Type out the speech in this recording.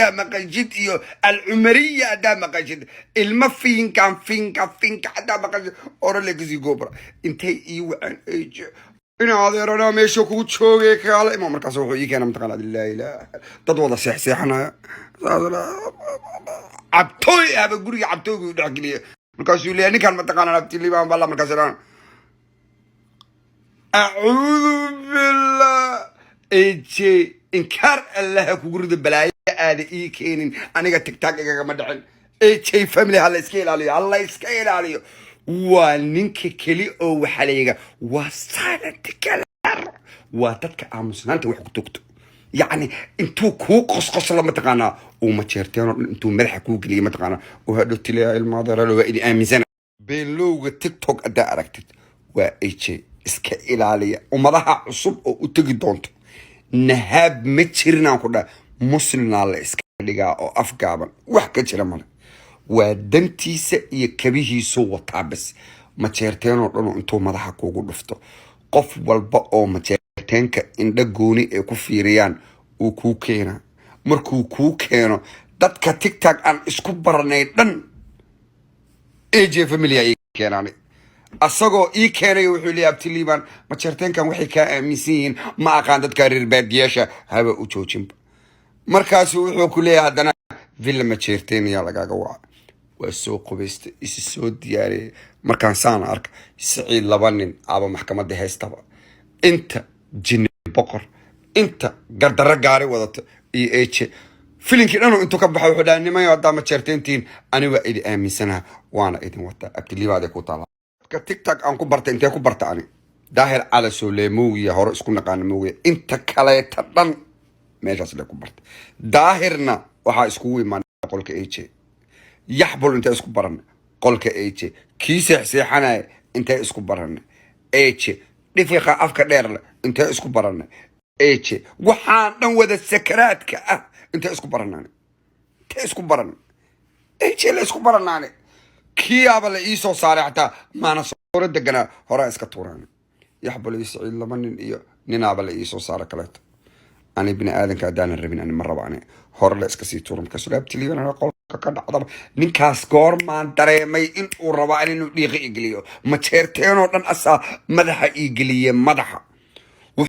Haddaa maqashid iyo Alcumariya, haddaa maqashid ilma fiinkan finka finka, haddaa maqashid orale kasii goobra. Intay ii waceen AJ ina adeeranaa meesha kuu joogay, kaala ima. Markaas wuxuu ii keena, mataqaana, laa ilaaha, dad wada seexseexanaya, cabtooy ahba guriga cabtooygu dhex geliya. Markaasuu leeyahay, "Ninkan mataqaanaa, Abtiliibaan balla." Markaas idhaan, "Acuudu billah, AJ, inkaar Allaha kugu rido, balaayo aada ii keenin. Aniga TikTok igagama dhicin." AJ family ha la iska ilaaliyo, ha la iska ilaaliyo. Waa ninka keli oo waxaa la waa silent killer, waa dadka aamusnaanta wax ku togto. Yacni intuu kuu qosqosla, mataqaanaa, uu majeerteenoo dhan intuu madaxa kuu geliyay, mataqaanaa, uu hadhow tiliyaa, "Ilmaadeeralo, waa idin aaminsana." Beenlowga TikTok haddaa aragtid waa AJ, iska ilaaliya. Ummadaha cusub oo u tegi doonto nahaab ma jirinaan ku dhaha. Muslimnaa la iska dhigaa oo afgaaban, wax ka jira male. Waa dantiisa iyo kabihiisu wataa bas. Majeerteenoo dhanoo intuu madaxa kuugu dhufto, qof walba oo majeerteenka indha gooni ay ku fiiriyaan uu kuu keenaa. Markuu kuu keeno, dadka TikTok aan isku baranay dhan AJ family ii keenaan. Asagoo ii keenay wuxuu leeyahay, "Abtiliibaan, majeerteenkan waxay kaa aaminsan yihiin ma aqaan, dadka reer baadiyaasha haba u joojinba." Markaasu wuxuu ku leeyahay, haddana villa majeerteeniyaa lagaaga waca. Waa soo qubaystay, isi soo diyaariyay. Markaan saan arka Siciid, laba nin aba maxkamadda haystaba, inta jinni boqor, inta gardarro gaari wadata iyo AJ. Filinkii dhanu intuu ka baxo wuxuu dhahay, "Nimayo, haddaa majeerteentiin, ani waa idin aaminsanaha, waana idin wataa." Abtiliibaaday ku taala. Dadka TikTok aan ku bartay, intee ku barta ani? Daahir Cala Soole moogiya, hore isku naqaana moogiya, inta kaleeta dhan meeshaas le ku bartay. Daahirna waxaa iskugu imaanay qolka AJ. Yaxbul intee isku baranay? Qolka AJ. Kii seexseexanaya intee isku baranay? AJ. Dhifiqa afka dheer leh intee isku baranay? AJ. Waxaan dhan wada sakaraadka ah intee isku baranaan? Intee isku baranay? AJ la isku baranaane. Kiyaaba la iisoo saaray, xataa maana sooro deganaa, horaa iska tuuraan. Yaxbul iyo Saciid, laba nin iyo ninaaba la iisoo saara kaleeto. Ani bini aadanka haddaanan rabin, ani ma rabo, ani hore la iska sii tuura. Markaasuu Abtiliibana qolka ka dhacdaba. Ninkaas goormaan dareemay in uu rabo ani inuu dhiiqa igeliyo? Majeerteenoo dhan asaa madaxa iigeliye madaxa.